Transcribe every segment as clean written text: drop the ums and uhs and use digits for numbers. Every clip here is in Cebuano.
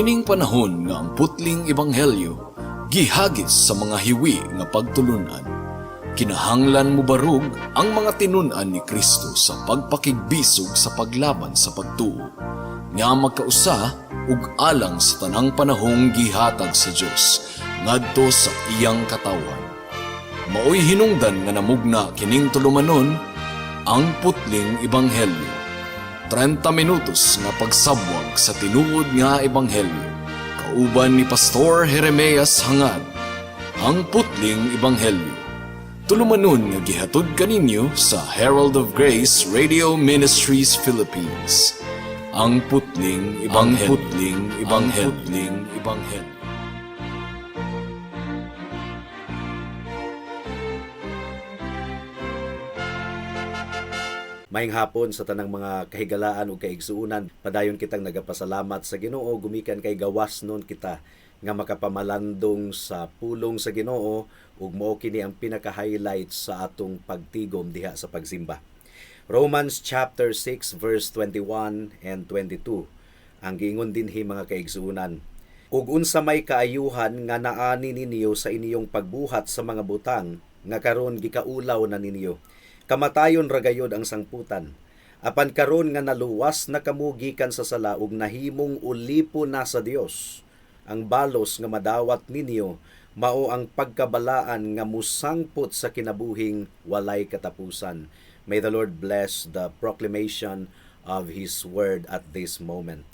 Niining panahon nga ang putling ebanghelyo gihagis sa mga hiwi nga pagtulunan, kinahanglan mobarog ang mga tinun-an ni Kristo sa pagpakigbisog sa paglaban sa pagtuo nga magkausa ug alang sa tanang panahong gihatag sa Dios ngadto sa iyang katawhan. Maoy hinungdan nga namugna kining tulumanon, Ang Putling Ebanghelyo. 30 minutos nga pagsabwag sa tinuod nga ebanghelyo. Kauban ni Pastor Jeremias Hangad. Ang Putling Ebanghelyo. Tulumanon nga gihatod kaninyo sa Herald of Grace Radio Ministries Philippines. Ang Putling Ebanghelyo. Ang Putling Ebanghelyo. Ang Putling Ebanghelyo. Maayong hapon sa tanang mga kahigalaan ug kaigsuonan. Padayon kitang nagapasalamat sa Ginoo gumikan kay gawas nun kita nga makapamalandong sa pulong sa Ginoo ug mao kini ang pinaka-highlight sa atong pagtigom diha sa pagsimba. Romans chapter 6 verse 21 and 22 ang giingon dinhi, mga kaigsuonan. "Ug unsa may kaayuhan nga naani ninyo sa inyong pagbuhat sa mga butang nga karon gikaulaw na ninyo? Kamatayon ra gayod ang sangputan. Apan karon nga naluwas na kamo gikan sa sala ug nahimong ulipon na sa Dios, ang balos nga madawat ninyo mao ang pagkabalaan nga musangpot sa kinabuhing walay katapusan." May the Lord bless the proclamation of His word at this moment.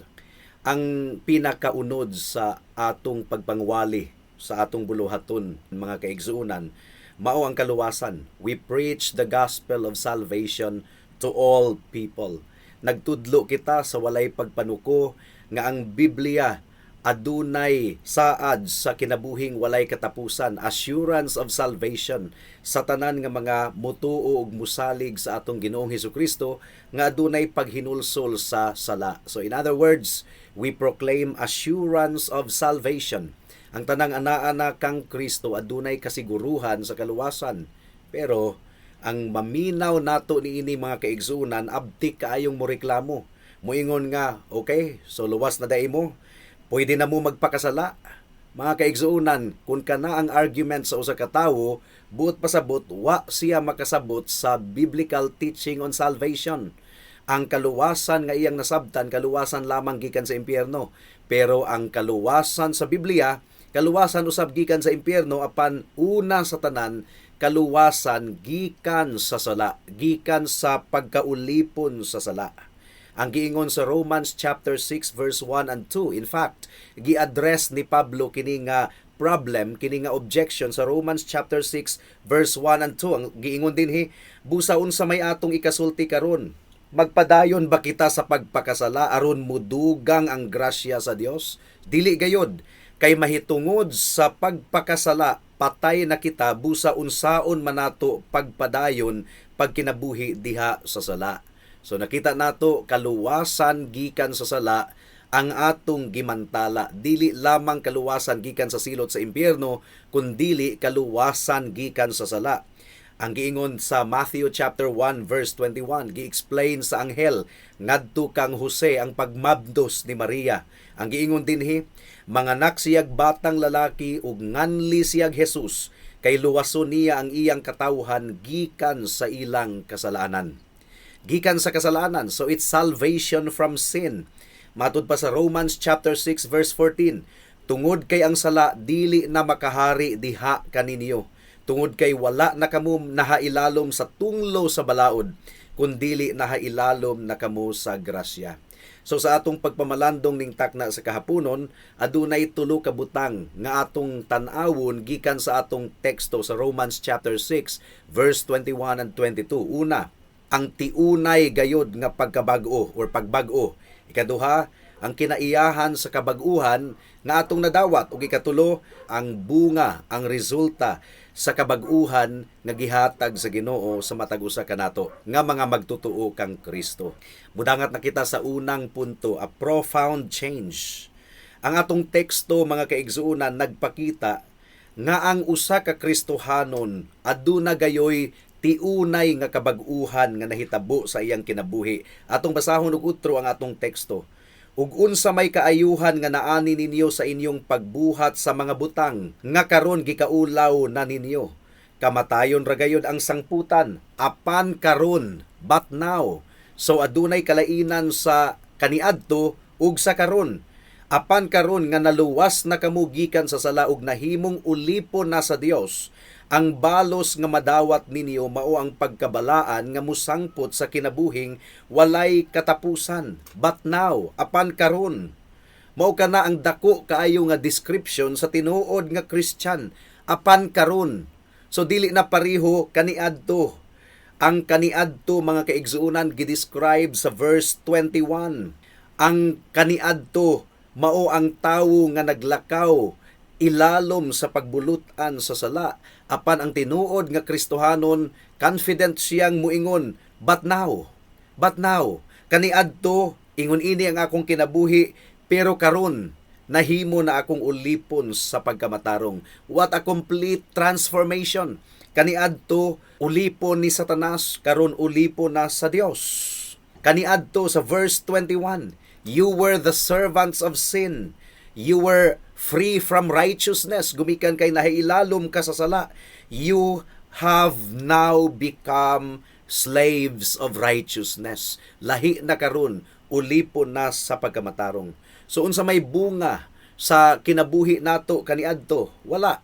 Ang pinakaunod sa atong pagpangwali sa atong buluhaton, mga kaigsuonan, mao ang kaluwasan. We preach the gospel of salvation to all people. Nagtudlo kita sa walay pagpanuko nga ang Biblia adunay saad sa kinabuhing walay katapusan, assurance of salvation sa tanan nga mga mutuo ug musalig sa atong Ginoong Hesukristo nga adunay paghinulsol sa sala. So in other words, we proclaim assurance of salvation. Ang tanang anaa-ana kang Kristo adunay kasiguruhan sa kaluwasan. Pero ang maminaw nato niini, mga kaigsuonan, abtik kaayong moreklamo. Moingon nga, "Okay, so luwas na diay mo. Pwede na mo magpakasala." Mga kaigsuonan, kung kana ang argument sa usa ka tawo, buot pasabot wa siya makasabot sa biblical teaching on salvation. Ang kaluwasan nga iyang nasabtan, kaluwasan lamang gikan sa impyerno. Pero ang kaluwasan sa Biblia, kaluwasan usab gikan sa impyerno, apan una sa tanan, kaluwasan gikan sa sala, gikan sa pagkaulipon sa sala. Ang giingon sa Romans chapter 6 verse 1 and 2. In fact, gi-address ni Pablo kini nga problem, kini nga objection sa Romans chapter 6 verse 1 and 2. Ang giingon dinhi, "Busa unsa may atong ikasulti karon? Magpadayon ba kita sa pagpakasala aron mudugang ang grasya sa Dios? Dili gayod! Kay mahitungod sa pagpakasala patay na kita, busa unsaon man nato pagpadayon pagkinabuhi diha sa sala?" So nakita nato, kaluwasan gikan sa sala ang atong gimantala. Dili lamang kaluwasan gikan sa silot sa impyerno, kundili kaluwasan gikan sa sala. Ang giingon sa Matthew chapter 1 verse 21, gi-explain sa anghel ngadto kang Jose ang pagmabdos ni Maria. Ang giingon dinhi, "Manganak siyag batang lalaki ug nganli siyag Jesus kay luwason niya ang iyang katawhan gikan sa ilang kasalanan." Gikan sa kasalanan, so it's salvation from sin. Matud pa sa Romans chapter 6 verse 14, "Tungod kay ang sala dili na makahari diha kaninyo, tungod kay wala na kamo nahailalom sa tunglo sa balaod, kundili nahailalom na kamo sa grasya." So sa atong pagpamalandong ning takna sa kahaponon, adunay tulo ka butang nga atong tan-awon gikan sa atong teksto sa Romans chapter 6 verse 21 and 22. Una, ang tiunay gayod nga pagkabag-o or pagbag-o. Ikaduha, ang kinaiyahan sa kabag-uhan nga atong nadawat, ug ikatulo, ang bunga, ang resulta sa kabag-uhan nga gihatag sa Ginoo sa matag usa kanato nga mga magtutuo kang Kristo. Mudangat na kita sa unang punto, a profound change. Ang atong teksto, mga kaigsuonan, nagpakita nga ang usa ka Kristohanon aduna gayoy tiunay nga kabag-uhan nga nahitabo sa iyang kinabuhi. Atong basahon og utro ang atong teksto. Ug unsa may kaayuhan nga naani ninyo sa inyong pagbuhat sa mga butang nga karon gikaulaw na ninyo? Kamatayon ra gayud ang sangputan, apan karon, but now. So adunay kalainan sa kaniadto ug sa karon. Apan karon nga naluwas na kamo gikan sa sala ug nahimong ulipon na sa Dios, ang balos nga madawat ninyo mao ang pagkabalaan nga musangpot sa kinabuhing walay katapusan. But now, apan karon. Mao kana ang dako kaayo nga description sa tinuod nga Christian, apan karon. So dili na pareho kaniadto. Ang kaniadto, mga kaigsuonan, gidescribe sa verse 21. Ang kaniadto mao ang tawo nga naglakaw ilalom sa pagbulutan sa sala, apan ang tinuod nga Kristohanon, confident siyang muingon, "But now." But now. Kaniadto ingon ini ang akong kinabuhi, pero karon nahimo na akong ulipon sa pagkamatarong. What a complete transformation! Kaniadto ulipon ni Satanas, karon ulipon na sa Dios. Kaniadto sa verse 21, you were the servants of sin. You were free from righteousness gumikan kay nahiilalom ka sa sala. You have now become slaves of righteousness. Lahi na karon, ulipon na sa pagkamatarong. So unsa may bunga sa kinabuhi nato kaniadto? Wala.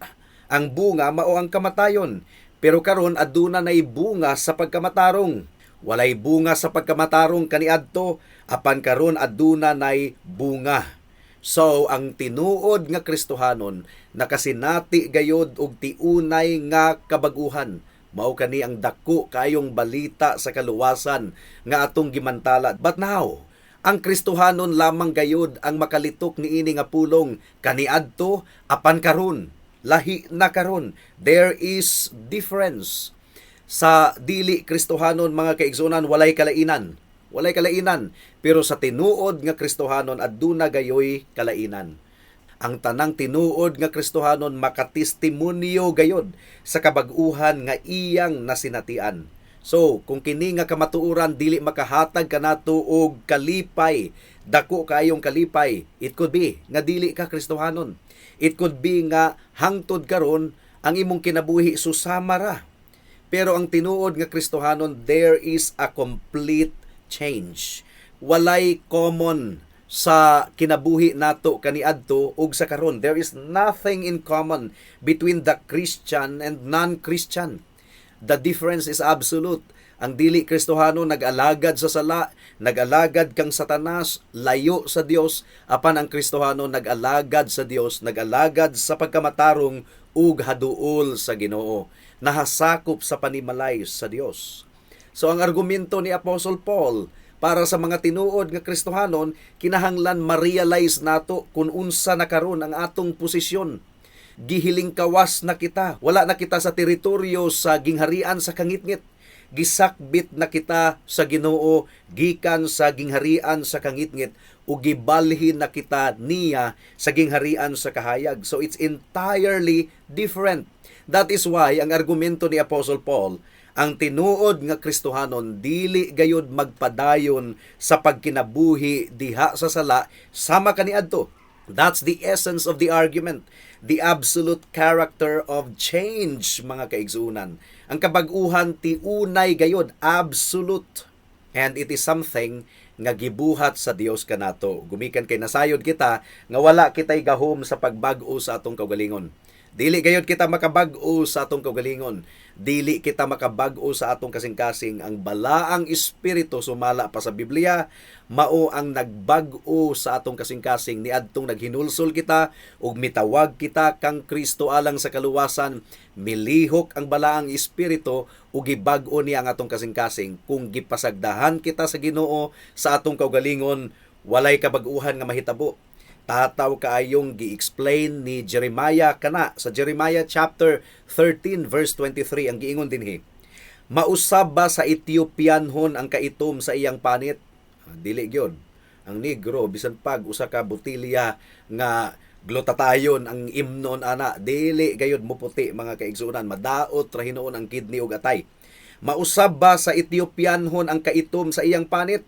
Ang bunga mao ang kamatayon, pero karon aduna nay bunga sa pagkamatarong. Walay bunga sa pagkamatarong kaniadto, apan karon aduna nay bunga. So, ang tinuod nga Kristohanon nakasinati gayod og tiunay nga kabaguhan. Mao kani ang dako kaayong balita sa kaluwasan nga atong gimantala. But now, ang Kristohanon lamang gayod ang makalitok niini nga pulong, kaniadto, apan karon. Lahi na karon. There is difference. Sa dili Kristohanon, mga kaigsuonan, walay kalainan. Walay kalainan. Pero sa tinuod nga Kristohanon, aduna gayoy kalainan. Ang tanang tinuod nga Kristohanon makatestimonyo gayod sa kabag-uhan nga iyang nasinatian. So, kung kini nga kamatuoran dili makahatag kanato og kalipay, dako kaayong kalipay, it could be nga dili ka Kristohanon. It could be nga hangtod karon ang imong kinabuhi susama ra. Pero ang tinuod nga Kristohanon, there is a complete change. Walay common sa kinabuhi nato kaniadto ug sa karon. There is nothing in common between the Christian and non-Christian. The difference is absolute. Ang dili Kristohano nag-alagad sa sala, nag-alagad kang Satanas, layo sa Dios, apan ang Kristohano nag-alagad sa Dios, nag-alagad sa pagkamatarong ug haduol sa Ginoo, nahasakop sa panimalay sa Dios. So ang argumento ni Apostle Paul para sa mga tinuod nga Kristohanon, kinahanglan ma-realize nato kung unsa na karon ang atong posisyon. Gihiling kawas na kita. Wala na kita sa teritoryo sa gingharian sa kangitngit. Gisakbit na kita sa Ginoo gikan sa gingharian sa kangitngit ug gibalhin na kita niya sa gingharian sa kahayag. So it's entirely different. That is why ang argumento ni Apostle Paul, ang tinuod nga Kristohanon dili gayud magpadayon sa pagkinabuhi diha sa sala sama kaniadto. That's the essence of the argument. The absolute character of change, mga kaigsuonan. Ang kabag-uhan tiunay gayod, absolute. And it is something nga gibuhat sa Dios kanato. Gumikan kay nasayod kita nga wala kitay gahom sa pagbag-o sa atong kaugalingon. Dili gayod kita makabag-o sa atong kaugalingon. Dili kita makabag-o sa atong kasing-kasing. Ang Balaang Espiritu, sumala pa sa Biblia, mao ang nagbag-o sa atong kasing-kasing niadtong naghinulsol kita ug mitawag kita kang Kristo alang sa kaluwasan. Milihok ang Balaang Espiritu ug gibag-o niya ang atong kasing-kasing. Kung gipasagdahan kita sa Ginoo sa atong kaugalingon, walay kabag-uhan nga mahitabo. Tataw kaayong gi-explain ni Jeremiah kana sa Jeremiah chapter 13 verse 23. Ang giingon dinhi, "Mausab ba sa Ethiopianhon ang kaitom sa iyang panit?" Ah, dili gyud. Ang negro, bisan pag usa ka botelya nga glutathione ang imnon ana, dili gayud muputi, mga kaigsuonan. Madaot ra hinuon ang kidney ug atay. "Mausab ba sa Ethiopianhon ang kaitom sa iyang panit?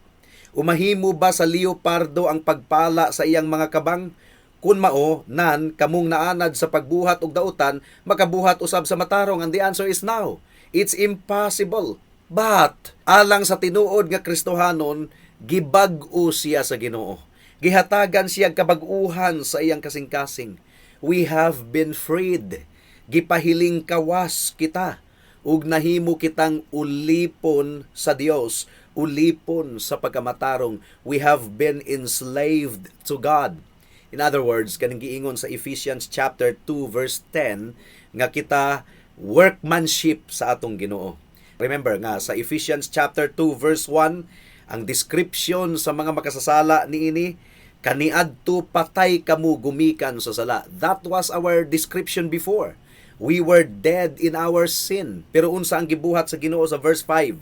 Umahimo ba sa leopardo ang pagpala sa iyang mga kabang? Kun mao, nan kamong naanad sa pagbuhat og dautan, makabuhat usab sa matarong. And the answer is no. It's impossible. But alang sa tinuod nga Kristohanon, gibag-o siya sa Ginoo. Gihatagan siya kabag-uhan sa iyang kasing-kasing. We have been freed. Gipahiling kawas kita ug nahimo kitang ulipon sa Dios, ulipon sa pagkamatarong. We have been enslaved to God. In other words, kaning giingon sa Ephesians chapter 2 verse 10 nga kita workmanship sa atong Ginoo. Remember nga sa Ephesians chapter 2 verse 1, ang description sa mga makasasala niini, "Kaniadto patay kamo gumikan sa sala." That was our description before. We were dead in our sin. Pero unsa ang gibuhat sa Ginoo sa verse 5?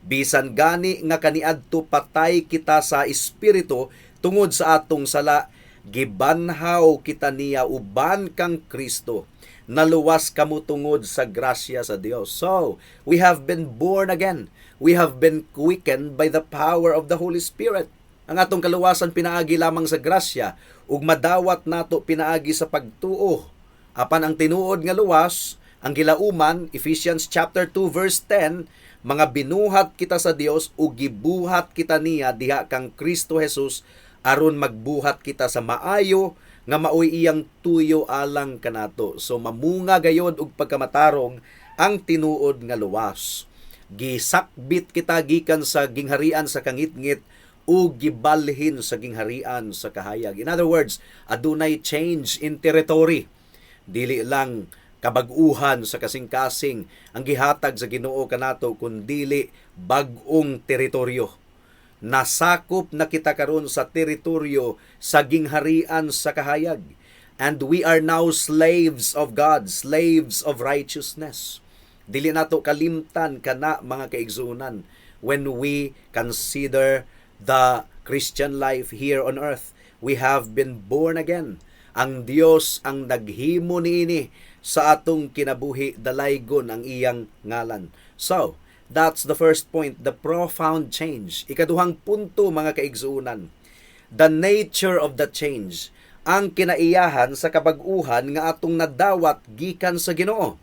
"Bisan gani nga kaniadto patay kita sa espiritu tungod sa atong sala, gibanhaw kita niya uban kang Kristo. Naluwas kamo tungod sa grasya sa Dios." So, we have been born again. We have been quickened by the power of the Holy Spirit. Ang atong kaluwasan pinaagi lamang sa grasya ug madawat nato pinaagi sa pagtuo. Apan ang tinuod nga luwas, ang gilauman, Ephesians chapter 2 verse 10, mga binuhat kita sa Dios ug gibuhat kita niya diha kang Kristo Jesus aron magbuhat kita sa maayo nga maoy iyang tuyo alang kanato. So mamunga gayod og pagkamatarong ang tinuod nga luwas. Gisakbit kita gikan sa gingharian sa kangitngit ug gibalhin sa gingharian sa kahayag. In other words, adunay change in territory. Dili lang kabag-uhan sa kasing-kasing ang gihatag sa Ginoo kanato, kundili bag-ong teritoryo. Nasakop na kita karon sa teritoryo sa gingharian sa kahayag. And we are now slaves of God, slaves of righteousness. Dili nato kalimtan kana, mga kaigsuonan, when we consider the Christian life here on earth. We have been born again. Ang Dios ang naghimo niini sa atong kinabuhi, dalaygon ang iyang ngalan. So, that's the first point, the profound change. Ikaduhang punto, mga kaigsuonan, the nature of the change. Ang kinaiyahan sa kabag-uhan nga atong nadawat gikan sa Ginoo.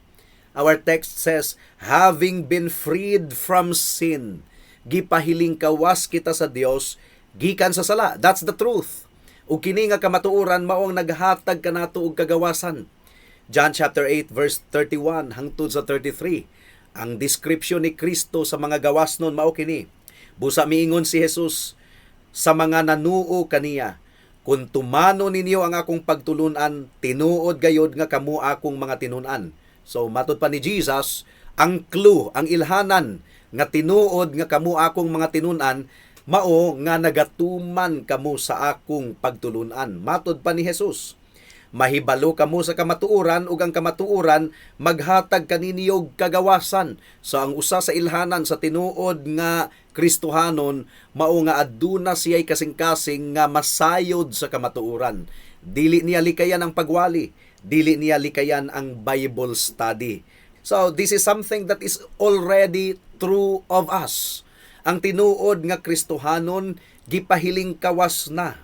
Our text says, "Having been freed from sin," gipahiling kawas kita sa Dios gikan sa sala. That's the truth. Ug kini nga kamatuoran mao ang naghatag kanato og kagawasan. John chapter 8 verse 31 hangtod sa 33. Ang description ni Kristo sa mga gawasnon mao kini. Busa miingon si Jesus sa mga nanuo kaniya, "Kung tumano ninyo ang akong pagtulunan, tinuod gayod nga kamo akong mga tinun-an." So matod pa ni Jesus, ang clue, ang ilhanan nga tinuod nga kamo akong mga tinun-an mao nga nagatuman kamo sa akong pagtulunan. Matod pa ni Jesus, "Mahibalo kamo sa kamatuoran ug ang kamatuoran maghatag kaninyo og kagawasan." So ang usa sa ilhanan sa tinuod nga Kristohanon mao nga aduna siya'y kasing-kasing nga masayod sa kamatuoran. Dili niya likayan ang pagwali, dili niya likayan ang Bible study. So this is something that is already true of us. Ang tinuod nga Kristohanon gipahiling kawas na.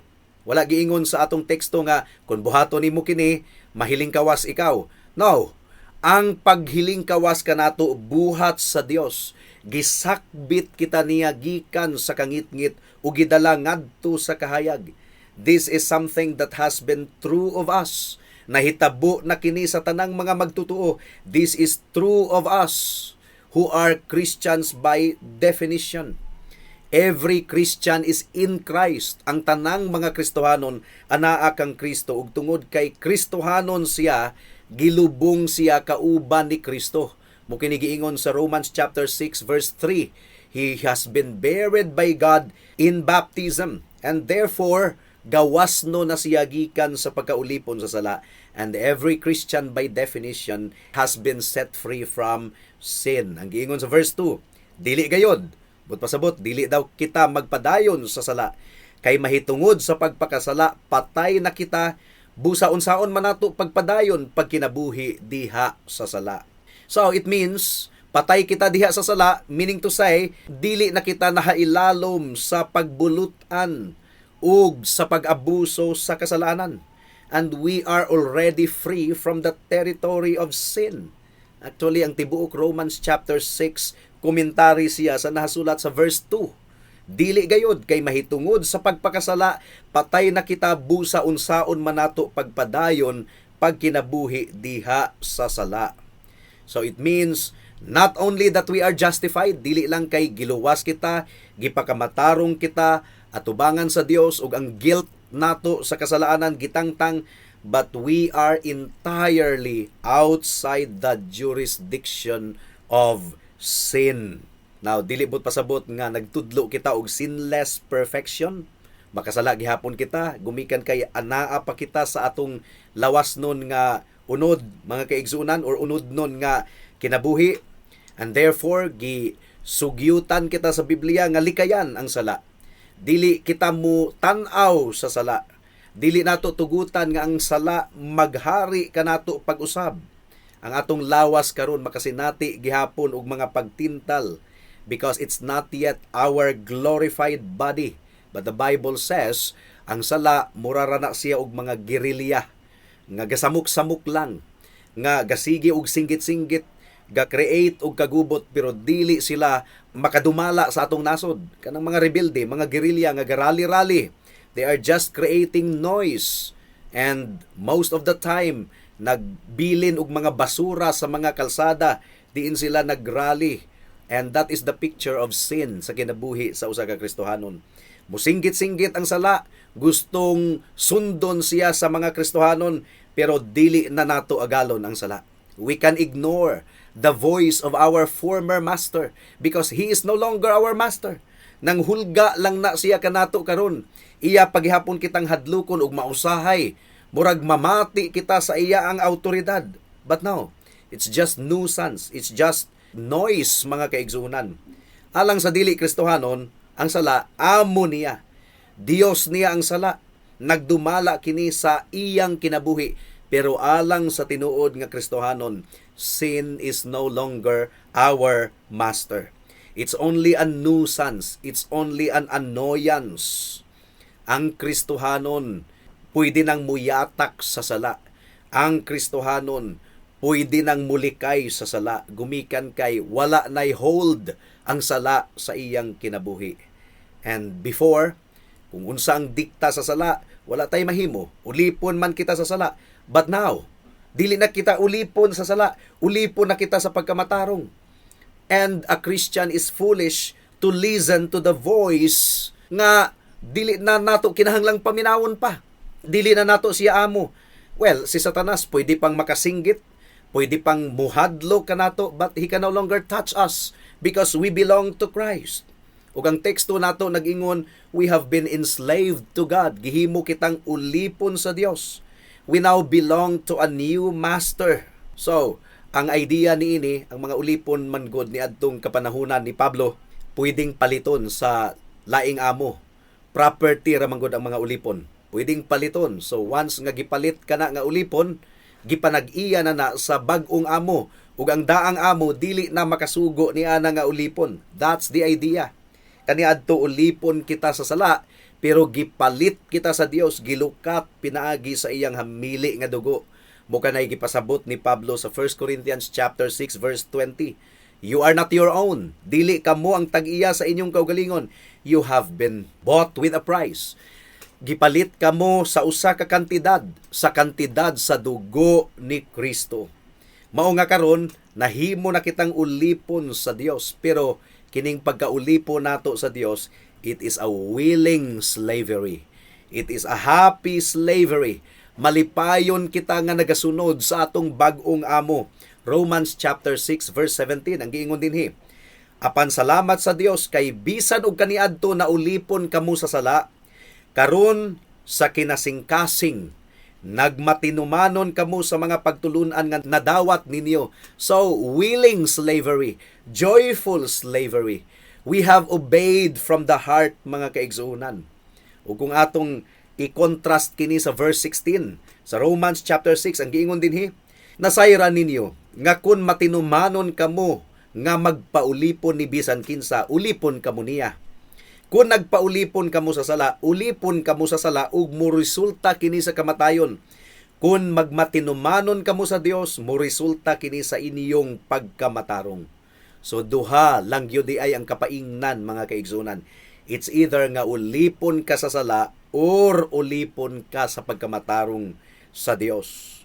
Wala giingon sa atong teksto nga kung buhaton nimo kini, mahiling kawas ikaw. No. Ang paghiling kawas kanato buhat sa Dios. Gisakbit kita niya gikan sa kangitngit ug gidala ngadto sa kahayag. This is something that has been true of us. Nahitabo na kini sa tanang mga magtutuo. This is true of us who are Christians by definition. Every Christian is in Christ. Ang tanang mga Kristohanon anaa kang Kristo ug tungod kay Kristohanon siya, gilubong siya kauban ni Kristo. Mao kini giingon sa Romans chapter 6 verse 3. He has been buried by God in baptism and therefore gawas no na siya gikan sa pagkaulipon sa sala, and every Christian by definition has been set free from sin. Ang giingon sa verse 2, dili gayod, but pasabot, dili daw kita magpadayon sa sala. Kay mahitungod sa pagpakasala, patay na kita, busa unsaon man nato pagpadayon pagkinabuhi diha sa sala? So it means Patay kita diha sa sala, meaning to say, dili na kita nahailalom sa pagbulutan ug sa pag-abuso sa kasalanan. And we are already free from the territory of sin. Actually, ang tibuok Romans chapter 6, komentary siya sa nahasulat sa verse 2. Dili gayod kay mahitungod sa pagpakasala, patay na kita busa unsaon man nato pagpadayon pagkinabuhi diha sa sala. So it means not only that we are justified, dili lang kay giluwas kita, gipakamatarong kita, atubangan sa Dios ug ang guilt nato sa kasalanan gitangtang, but we are entirely outside the jurisdiction of sin. Now, dili buot pasabot nga nagtudlo kita og sinless perfection. Makasala gihapon kita, gumikan kay anaa pa kita sa atong lawas nun nga unod, mga kaigsunan, or unod nun nga kinabuhi. And therefore, gi sugyutan kita sa Biblia nga likayan ang sala. Dili kita mo tan-aw sa sala. Dili nato tugutan nga ang sala maghari kanato pag-usab. Ang atong lawas karon makasinati gihapon og mga pagtintal because it's not yet our glorified body. But the Bible says, ang sala mura ra na siya og mga gerilya nga gasamok-samok lang, nga gasigi og singgit-singgit, ga-create og kagubot, pero dili sila makadumala sa atong nasod. Kanang mga rebelde, mga gerilya nga garali-rally, they are just creating noise, and most of the time nagbilin og mga basura sa mga kalsada diin sila nagrally. And that is the picture of sin sa kinabuhi sa usa ka Kristohanon. Musinggit-singgit ang sala, gustong sundon siya sa mga Kristohanon, pero dili na nato agalon ang sala. We can ignore the voice of our former master because he is no longer our master. Nang hulga lang na siya kanato karon. Iya paghihapon kitang hadlukon ug mausahay. Murag mamati kita sa iya ang autoridad. But now, it's just nuisance. It's just noise, mga kaigsunan. Alang sa dili Kristohanon, ang sala amo niya. Dios niya ang sala. Nagdumala kini sa iyang kinabuhi. Pero alang sa tinuod nga Kristohanon, sin is no longer our master. It's only a nuisance. It's only an annoyance. Ang Kristohanon, pwede nang muyatak sa sala. Ang Kristohanon, pwede nang mulikay sa sala. Gumikan kay wala nay hold ang sala sa iyang kinabuhi. And before, kung unsa ang dikta sa sala, wala tay mahimo. Ulipon man kita sa sala. But now, dili na kita ulipon sa sala. Ulipon na kita sa pagkamatarong. And a Christian is foolish to listen to the voice nga dili na nato kinahanglang paminawon pa. Dili na nato siya amo. Well, si Satanas pwede pang makasinggit, pwede pang muhadlok kanato, but he can no longer touch us because we belong to Christ. Ug ang teksto nato nag-ingon, we have been enslaved to God. Gihimo kitang ulipon sa Dios. We now belong to a new master. So, ang idea niini, ang mga ulipon man gud ni adtong kapanahunan ni Pablo, pwedeng paliton sa laing amo. Property ra man gud ang mga ulipon. Pwedeng paliton. So once nga gipalit ka na nga ulipon, gipanag-iya na na sa bag-ong amo, ug ang daang amo dili na makasugo ni ana nga ulipon. That's the idea. Kaniadto ulipon kita sa sala, pero gipalit kita sa Dios, gilukat pinaagi sa iyang hamili nga dugo. Mao kanay gipasabot ni Pablo sa 1 Corinthians chapter 6 verse 20. You are not your own. Dili kamo ang tag-iya sa inyong kaugalingon. You have been bought with a price. Gipalit kamo sa usa ka kantidad, sa kantidad sa dugo ni Kristo. Mao nga karon nahimo na kitang ulipon sa Dios, pero kining pagkaulipon nato sa Dios, it is a willing slavery. It is a happy slavery. Malipayon kita nga nagasunod sa atong bag-ong amo. Romans chapter 6 verse 17 ang giingon dinhi. Apan salamat sa Dios kay bisan og kaniadto na ulipon kamo sa sala, karon sa kinasingkasing nagmatinumanon kamo sa mga pagtulunan nga nadawat ninyo. So, willing slavery, joyful slavery. We have obeyed from the heart, mga kaigsuonan. Ug kung atong i-contrast kini sa verse 16 sa Romans chapter 6, ang giingon dinhi, nasayran ninyo nga kun matinumanon kamo nga magpaulipon ni bisan kinsa, ulipon kamo niya. Kung nagpaulipon kamo sa sala, ulipon kamo sa sala ug moresulta kini sa kamatayon. Kung magmatinumanon kamo sa Dios, moresulta kini sa inyong pagkamatarong. So duha lang gyud ay ang kapaingnan, mga kaigsunan. It's either nga ulipon ka sa sala or ulipon ka sa pagkamatarong sa Dios.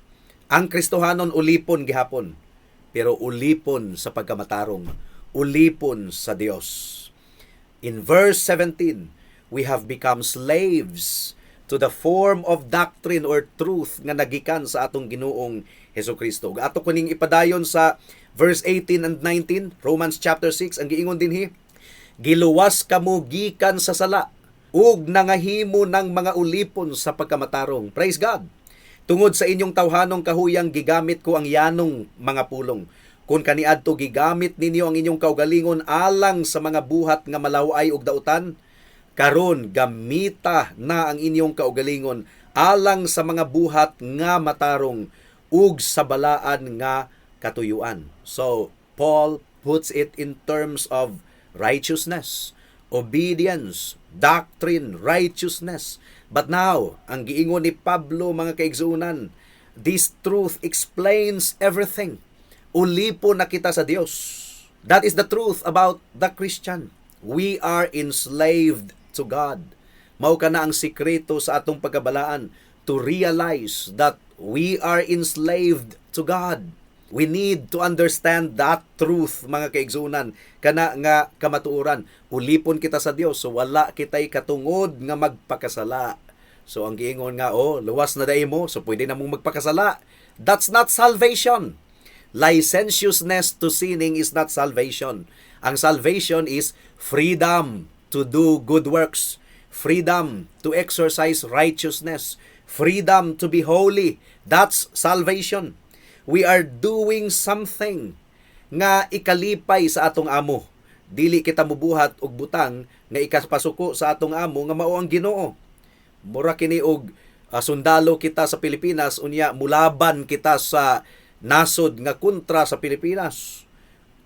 Ang Kristohanon, ulipon gihapon, pero ulipon sa pagkamatarong, ulipon sa Dios. In verse 17, we have become slaves to the form of doctrine or truth nga nagikan sa atong Ginoong Hesukristo. Ug ato kuning ipadayon sa verse 18 and 19, Romans chapter 6, ang giingon dinhi, "Giluwas kamo gikan sa sala ug nangahimo ng mga ulipon sa pagkamatarong." Praise God. "Tungod sa inyong tawhanong kahuyang, gigamit ko ang yanong mga pulong. Kung kaniadto gigamit ninyo ang inyong kaugalingon alang sa mga buhat nga malaway ug dautan, karon gamita na ang inyong kaugalingon alang sa mga buhat nga matarong ug sa balaan nga katuyuan." So, Paul puts it in terms of righteousness, obedience, doctrine, righteousness. But now, ang giingon ni Pablo, mga kaigsuonan, this truth explains everything. Ulipon na kita sa Dios. That is the truth about the Christian. We are enslaved to God. Mao kana ang sikreto sa atong pagkabalaan, to realize that we are enslaved to God. We need to understand that truth, mga kaigsunan, kana nga kamatuoran. Ulipon kita sa Dios, so wala kitay katungod nga magpakasala. So ang giingon nga, "Oh, luwas na diay mo, so pwede na mong magpakasala." That's not salvation. Licentiousness to sinning is not salvation. Ang salvation is freedom to do good works, freedom to exercise righteousness, freedom to be holy. That's salvation. We are doing something nga ikalipay sa atong amo. Dili kita mubuhat og butang nga ikapasuko sa atong amo nga mao ang Ginoo. Mura kini og sundalo kita sa Pilipinas, unya mulaban kita sa nasod nga kontra sa Pilipinas.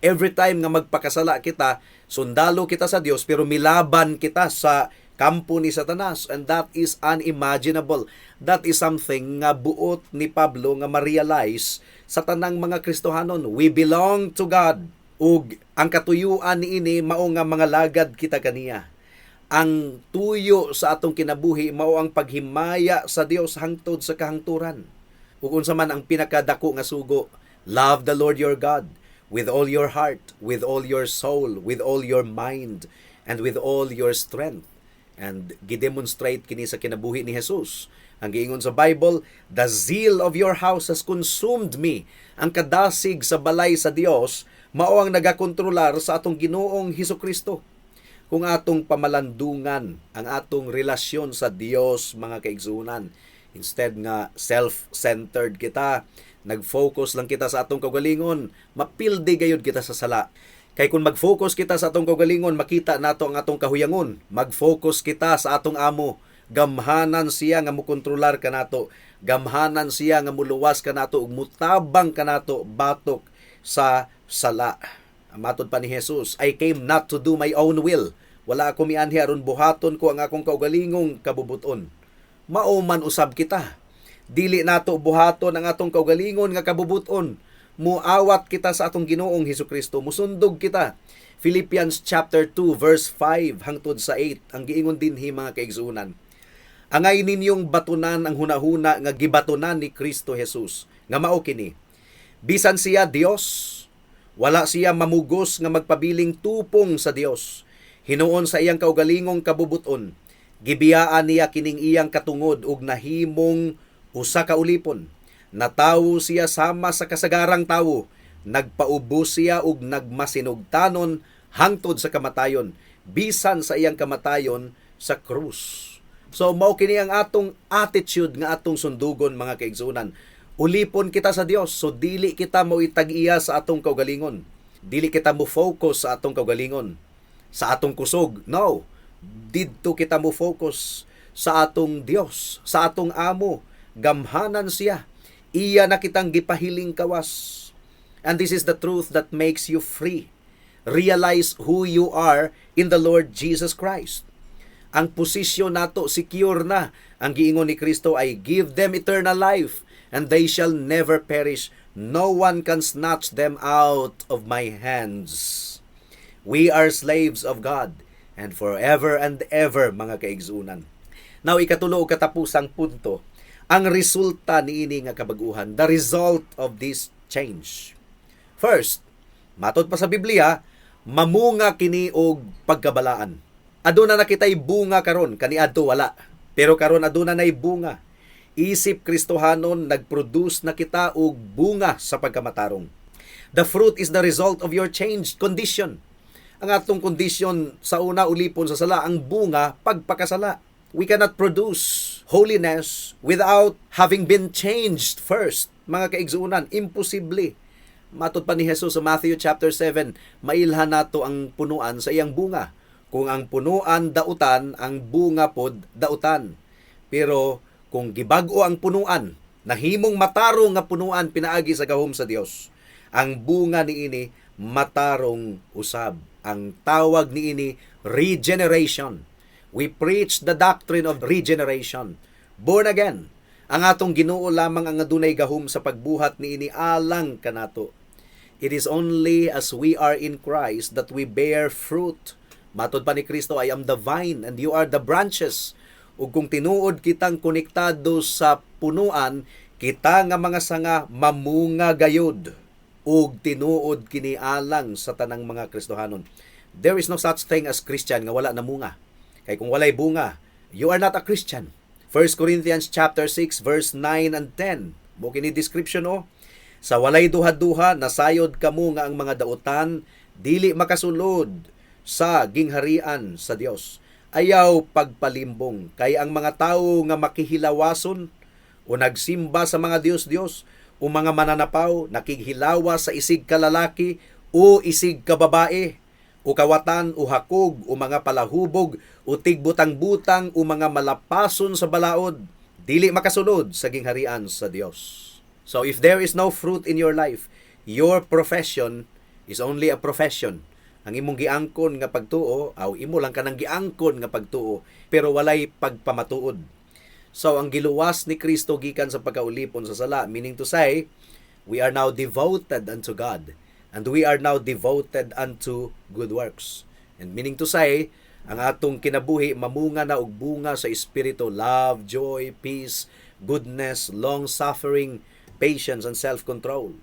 Every time nga magpakasala kita, sundalo kita sa Dios pero milaban kita sa kampo ni Satanas, and that is unimaginable. That is something nga buot ni Pablo nga ma-realize sa tanang mga Kristohanon. We belong to God ug ang katuyuan niini mao nga mga lagad kita kaniya. Ang tuyo sa atong kinabuhi mao ang paghimaya sa Dios hangtod sa kahangturan. Ug unsa man ang pinakadako nga sugo? "Love the Lord your God with all your heart, with all your soul, with all your mind, and with all your strength." And gidemonstrate kini sa kinabuhi ni Jesus. Ang giingon sa Bible, "The zeal of your house has consumed me." Ang kadasig sa balay sa Dios mao ang nagakontrolar sa atong Ginoong Hesus Kristo. Kung atong pamalandungan ang atong relasyon sa Dios, mga kaigsuonan, instead nga self-centered kita, nag-focus lang kita sa atong kaugalingon, mapildi gayud kita sa sala. Kay kung mag-focus kita sa atong kaugalingon, makita nato ang atong kahuyangon. Mag-focus kita sa atong amo. Gamhanan siya nga mukontrolar kanato. Gamhanan siya nga muluwas kanato ug mutabang kanato batok sa sala. Matod pa ni Jesus, "I came not to do my own will." Wala ako mianhi aron buhaton ko ang akong kaugalingong kabubuton. Mao man usab kita. Dili nato buhaton ang atong kaugalingon nga kabubuton. Muawat kita sa atong Ginoong Hesukristo, musundog kita. Philippians chapter 2 verse 5 hangtod sa 8 ang giingon dinhi, mga kaigsuonan. "Angay ninyong batunan ang hunahuna nga gibatunan ni Kristo Jesus, nga mao kini: Bisan siya Dios, wala siya mamugos nga magpabiling tupong sa Dios. Hinuon sa iyang kaugalingong kabubuton, gibiyaan niya kining iyang katungod ug nahimong usa ka ulipon. Natawo siya sama sa kasagarang tawo, nagpaubos siya ug nagmasinugtanon hangtod sa kamatayon, bisan sa iyang kamatayon sa krus." So mao kini ang atong attitude nga atong sundugon, mga kaigsuonan. Ulipon kita sa Dios, so dili kita mo itag-iya sa atong kaugalingon. Dili kita mo focus sa atong kaugalingon, sa atong kusog. No. Didto kita mo focus sa atong Dios, sa atong amo. Gamhanan siya. Iya na kitang gipahiling kawas. And this is the truth that makes you free. Realize who you are in the Lord Jesus Christ. Ang posisyon nato secure na. Ang giingon ni Kristo ay, "Give them eternal life, and they shall never perish. No one can snatch them out of my hands." We are slaves of God and forever and ever, mga kaigsunan. Now, ikatulo ug katapusang punto, ang resulta niini nga kabaguhan, the result of this change. First, matod pa sa Biblia, mamunga kini og pagkabalaan. Aduna na kitay bunga karon, kaniadto wala. Pero karon aduna nay bunga. Isip Kristohanon, nagproduce na kita og bunga sa pagkamatarong. The fruit is the result of your changed condition. Ang atong kondisyon sa una, ulipon sa sala, ang bunga, pagpakasala. We cannot produce holiness without having been changed first. Mga kaigsuonan, imposible. Matod pa ni Jesus sa Matthew chapter 7, mailhan nato ang punuan sa iyang bunga. Kung ang punuan dautan, ang bunga pod dautan. Pero kung gibag-o ang punuan, nahimong matarong nga punuan pinaagi sa gahom sa Dios, ang bunga niini matarong usab. Ang tawag niini, regeneration. We preach the doctrine of regeneration. Born again. Ang atong Ginoo lamang ang adunay gahom sa pagbuhat niini alang kanato. It is only as we are in Christ that we bear fruit. Matod pa ni Kristo, "I am the vine and you are the branches." Ug kung tinuod kitang konektado sa punuan, kita nga mga sanga mamunga gayud. Ug tinuod kini alang sa tanang mga Kristohanon. There is no such thing as Christian nga wala namunga. Kay kung walay bunga, you are not a Christian. 1 Corinthians chapter 6 verse 9 and 10. Mao kini description, oh. Sa walay duha-duha, nasayod kamo nga ang mga dautan dili makasulod sa gingharian sa Dios. Ayaw pagpalimbong, kay ang mga tawo nga makihilawason o nagsimba sa mga dios-dios o mga mananapaw, nakighilawa sa isig kalalaki o isig kababae o kawatan o hakog o mga palahubog o tigbutang-butang o mga malapason sa balaod, dili makasulod sa gingharian sa Dios. So if there is no fruit in your life, your profession is only a profession. Ang imong giangkon nga pagtuo, aw imo lang kanang giangkon nga pagtuo, pero walay pagpamatuod. So ang giluwas ni Kristo gikan sa pagkaulipon sa sala, meaning to say, we are now devoted unto God and we are now devoted unto good works. And meaning to say, ang atong kinabuhi mamunga na og bunga sa espiritu: love, joy, peace, goodness, long-suffering, patience, and self-control.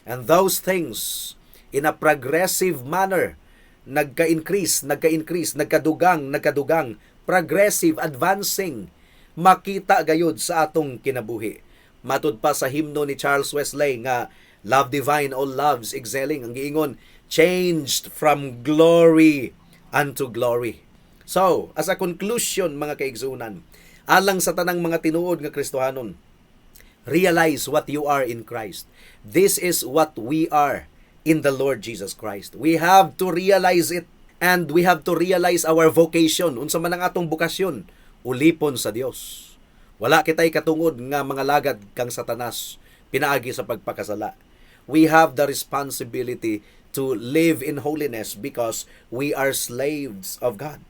And those things, in a progressive manner, nagka-increase, nagka-increase, nagkadugang, nagkadugang, progressive, advancing, makita gayud sa atong kinabuhi. Matud pa sa himno ni Charles Wesley nga "Love Divine, All Loves Excelling", ang giingon, "changed from glory unto glory." So, as a conclusion, mga kaigsunan, alang sa tanang mga tinuod nga Kristohanon, realize what you are in Christ. This is what we are in the Lord Jesus Christ. We have to realize it and we have to realize our vocation. Unsa man ang atong bokasyon? Ulipon sa Dios. Wala kitay katungod nga mga lagad kang Satanas pinaagi sa pagpakasala. We have the responsibility to live in holiness because we are slaves of God.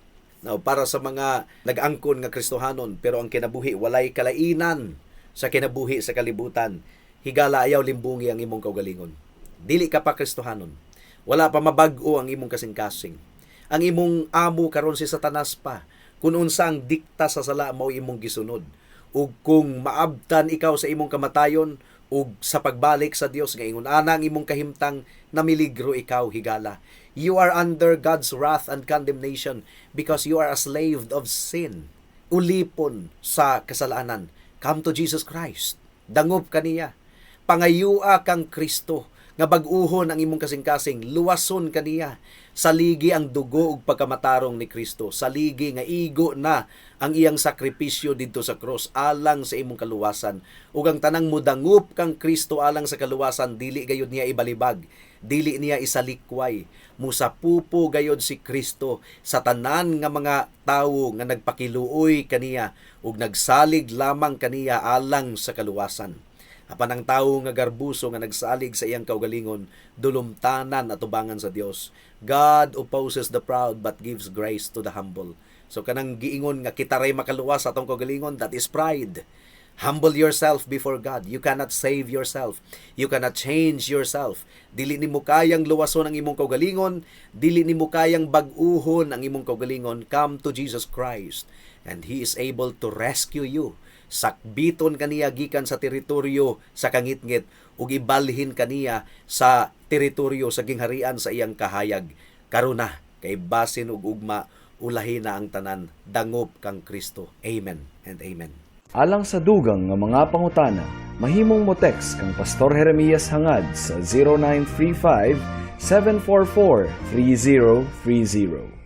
Now, para sa mga nag-angkon nga Kristohanon pero ang kinabuhi walay kalainan sa kinabuhi sa kalibutan, higala, ayaw limbungi ang imong kaugalingon. Dili ka pa Kristohanon. Wala pa mabag-o ang imong kasing-kasing. Ang imong amo karon si Satanas pa. Kung unsa ang dikta sa sala, mao imong gisunod. Ug kung maabtan ikaw sa imong kamatayon ug sa pagbalik sa Dios nga ingon ana ang imong kahimtang, namiligro ikaw, higala. You are under God's wrath and condemnation because you are a slave of sin. Ulipon sa kasalanan. Come to Jesus Christ. Dangop kaniya. Pangayua kang Kristo nga bag-uhon ang imong kasing-kasing, luwason kaniya. Saligi ang dugo ug pagkamatarong ni Kristo. Saligi nga igo na ang iyang sakripisyo didto sa cross alang sa imong kaluwasan. Ug ang tanang mudangup kang Kristo alang sa kaluwasan, dili gayud niya ibalibag, dili niya isalikway. Musapupo gayud si Kristo sa tanan nga mga tawo nga nagpakiluoy kaniya ug nagsalig lamang kaniya alang sa kaluwasan. Apan ang tawo nga garbuso nga nagsalig sa iyang kaugalingon, dulumtanan atubangan sa Dios. God opposes the proud but gives grace to the humble. So kanang giingon nga kita ray makaluwas sa atong kaugalingon, that is pride. Humble yourself before God. You cannot save yourself. You cannot change yourself. Dili nimo kayang luwason ang imong kaugalingon, dili nimo kayang bag-uhon ang imong kaugalingon. Come to Jesus Christ and He is able to rescue you. Sakbiton kaniya gikan sa teritoryo sa kangitngit ug ibalhin kaniya sa teritoryo sa gingharian sa iyang kahayag. Karuna kay basin ug ugma, ulahi na ang tanan. Dangop kang Kristo. Amen and amen. Alang sa dugang nga mga pangutana, mahimong mo text kang Pastor Jeremias Hangad sa 0935 744 3030.